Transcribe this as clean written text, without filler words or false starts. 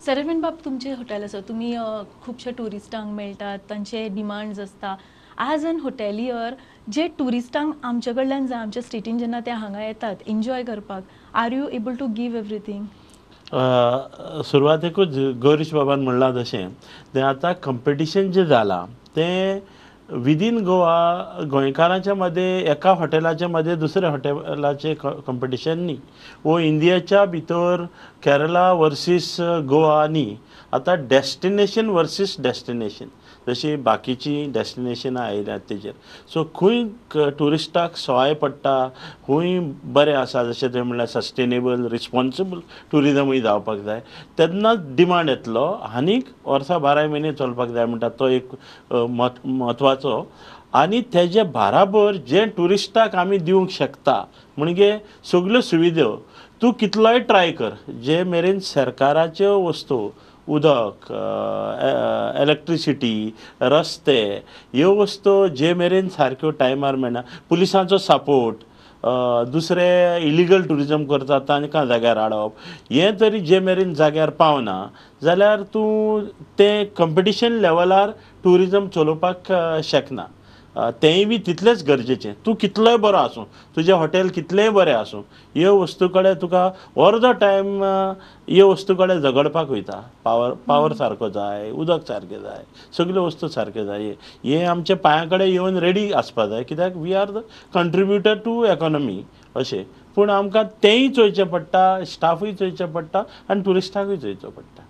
सेरेफीन बाब, तुमचें हॉटेल आसा, तुमी खुबशे ट्युरिस्टांक मेळटात, तांचे डिमांड्स आसता. एज एन हॉटेलियर जे ट्युरिस्टांक आमचे कडल्यान जाय, आमच्या स्टेटीन जेन्ना ते हांगा येतात एन्जॉय करपाक, are you able to give everything? सुरवातेकूच Gaurish बाबान म्हणलां तशें तें आतां कंपिटिशन जें जालां तें विदीन गोवा, गोंयकारांच्या मदें एका हॉटेलाच्या मदें दुसऱ्या हॉटेलाचें कंपिटिशन न्ही, वो इंडियाच्या भितर केरला वर्सीस गोवा न्ही, आतां डेस्टिनेशन वर्सीस डेस्टिनेशन, जशी बाकीची डेस्टिनेशनां आयल्यात तेजेर. सो खंय ट्युरिस्टाक सवाय पडटा, खंय बरें आसा, जशें तुवें म्हणल्यार सस्टेनेबल रिस्पोन्सिबल ट्युरिजमूय जावपाक जाय, तेन्नाच डिमांड येतलो आनीक वर्सा 12 म्हयने चलपाक जाय म्हणटा तो एक म्हत्वाचो. आनी तेजे बाराबर जें ट्युरिस्टाक आमी दिवंक शकता म्हणजे सगल्यो सुविधा, तूं कितलोय ट्राय कर, जे मेरेन सरकाराच्यो वस्तू, उदक, इलेक्ट्रिसिटी, रस्ते, ह्यो वस्तू जे मेरेन सारक्यो टायमार मेळना, पुलिसांचो सपोर्ट, दुसरे इलिगल ट्युरिजम करतात तांकां जाग्यार हाडप, हें तरी जे मेरेन जाग्यार पावना जाल्यार तूं तें कंपिटिशन लेवलार ट्युरिजम चलोवपाक शकना. तेंय बी तितलेंच गरजेचें. तूं कितलोय बरो आसूं, तुजें हॉटेल कितलेंय बरें आसूं, ह्यो वस्तू कडेन तुका अर्दो टायम ह्यो वस्तू कडेन झगडपाक वयता. पावर सारको जाय, उदक सारकें जाय, सगल्यो वस्तू सारक्यो जाय. हें आमच्या पांयां कडेन येवन रेडी आसपा जाय, कित्याक we are the contributor to economy अशें. पूण आमकां तेंय चोयचें पडटा, स्टाफूय चोयचें पडटा आनी ट्युरिस्टाकूय चोयचो पडटा.